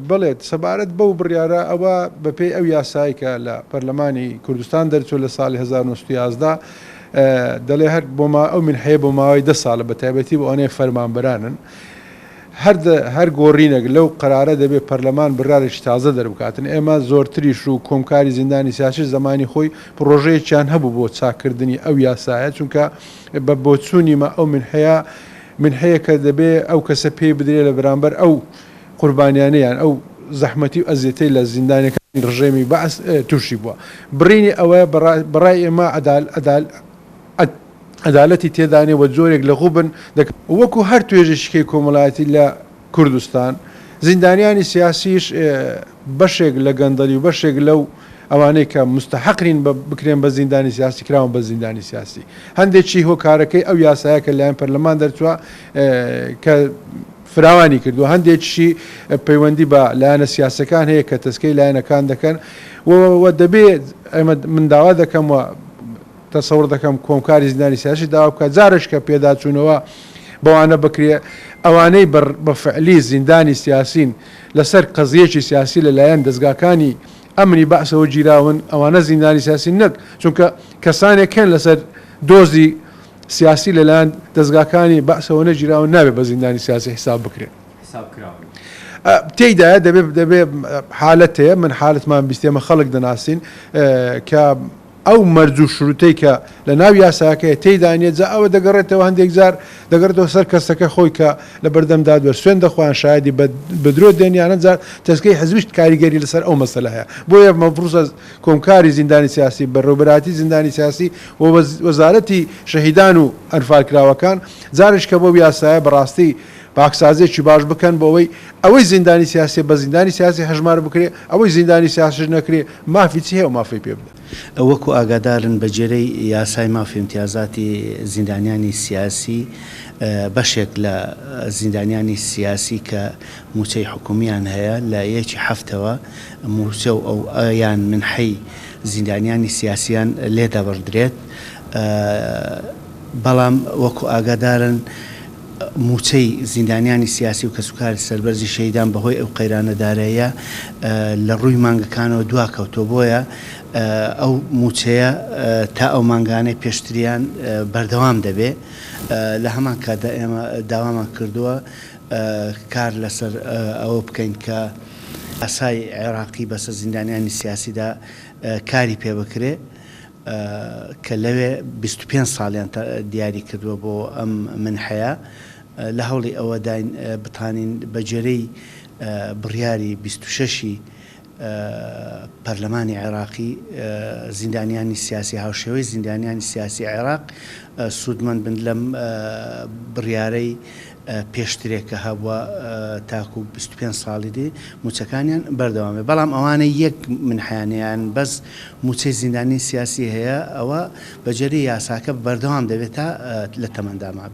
بەڵێ، سەبارەت بەو بڕیارە، ئەوە بەپێی ئەو یاسایەی کە لە پەرلەمانی کوردستان دەرچووە لە ساڵی 1911، دەڵێ هەر بۆ ئەو مینحەیە بۆ ماوەی دە ساڵە، بە تایبەتی بۆ ئەوانەی فەرمانبەرانن. هەر هەر گۆڕینێک لەو قەرارە دەبێ پەرلەمان بڕیارێکی تازە دەربکاتن. ئێمە زۆرتریش و کۆمکاری زیندانی سیاسیش زەمانی خۆی پڕۆژەیەکیان هەبوو بۆ چاککردنی ئەو یاسایە، چونکە بە بۆچوونی مە ئەو مینحەیە منحەیەکە دەبێ ئەو کەسە پێی بدرێ لە بەرامبەر ئەو قوربانیانەی یان ئەو زەحمەتی و ئەزیەتەی لە زیندانەکانی ڕژێمی بەعس تووشی بووە. بڕینی ئەوە بەڕای ئێمە عەدالەتی تێدا نیە و جۆرێک لە غوبن دەکات. وەکو هەر توێژێکی کەی کۆمەڵایەتی لە کوردستان، زیندانیانی سیاسیش بەشێک لە گەندەڵی و بەشێک لەو ئەوانەی کە موستەحەق نین بکرێن بە زیندانی سیاسی کراون بە زیندانی سیاسی. هەندێکی هۆکارەکەی ئەو یاسایە کە لەلایەن پەرلەمان دەرچووە کە فراوانی کردووە، هەندێکیشی پەیوەندی بە لایەنە سیاسەکان هەیە کە تەزکەی لایەنەکان دەکەن و دەبێ ئێمە من داوا دەکەم و تەسەور دەکەم کۆمکاری زیندانی سیاسی داوا بکات جارێک کە پێداچوونەوە بەوانە بکرێ ئەوانەی بە فعلی زیندانی سیاسین لەسەر قەزیەکی سیاسی لەلایەن دەزگاکانی ئەمنی بەعسەوە گیراون ئەوانە زیندانی سیاسین نەک چونکە کەسانێک هەن لەسەر دۆزی سیاسی لەلایەن دەزگاکانی بەعسەوە نەگیراون نابێت بە زیندانی سیاسی حساب بکرێن. حساب کراون. تێیدایە دەبێ دەبێ حالەت هەیە من حالەتمان بیست ئێمە خەڵک دەناسین کە ئەو مەرج و شروتەی کە لە ناو یاساکەیە تێیدا نیە، جا ئەوە دەگەڕێتەوە هەندێک جار دەگەڕێتەوە سەر کەسەکە خۆی کە لە بەردەم دادوەر سوێند دەخوا یان شایەدی بە درۆ دێن یان هەندجار تەزکەی حزبیش کاریگەری لەسەر ئەو مەسەلە هەیە بۆیە مەفروزە کۆمکاری زیندانی سیاسی بەڕێوبەرایەتی زیندانی سیاسی و وەزارەتی شەهیدان و ئەنفالکراوەکان جارێک کە بەو یاسایە بەڕاستی پاکسازیەکی باش بکەن بۆ ئەوەی ئەوەی زیندانی سیاسیە بە زیندانی سیاسی هەژمار بکرێ ئەوەی زیندانی سیاسیش نەکرێ مافی چی هەیە ئەو مافەی پێ بدەن. وەکو ئاگادارن بە گوێرەی یاسای مافی ئیمتیازاتی زیندانیانی سیاسی بەشێک لە زیندانیانی سیاسی کە مووچەی حکومیان هەیە لە یەکی حەفتەوە مووچە و ئەو یان منحەی زیندانیانی سیاسیان لێ دەبڕدرێت بەڵام وەکو ئاگادارن مووچەی زیندانیانی سیاسی و کەسوکاری سەربەرزی شەهیدان بەهۆی ئەو قەیرانە داراییە لە ڕووی مانگەکانەوە دواکەوتووە، بۆیە ئەو مووچەیە تا ئەو مانگانەی پێشتریان بەردەوام دەبێ. لە هەمان کاتدا ئێمە داوامان کردووە کار لەسەر ئەوە بکەین کە یاسای عێراقی بەسەر زیندانیانی سیاسیدا کاری پێ بکرێ. کە لەوێ 25 ساڵیان دیاری کردووە بۆ ئەم منحەیە، لە هەوڵی ئەوەداین بتانین بە گوێرەی بڕیاری 26 ی پەرلەمانی عێراقی زیندانیانی سیاسی هاوشێوەی زیندانیانی سیاسی عێراق سوودمەند بن لەم بڕیارەی پێشترێک کە هەبووە تاکو 25 ساڵی دی مووچەکانیان بەردەوام بێت، بەڵام ئەوانەی یەک منحەیان هەیە یان بەس مووچەی زیندانی سیاسی هەیە ئەوە بە گوێرەی یاساکە بەردەوام دەبێت تا لە تەمەندا مابێت.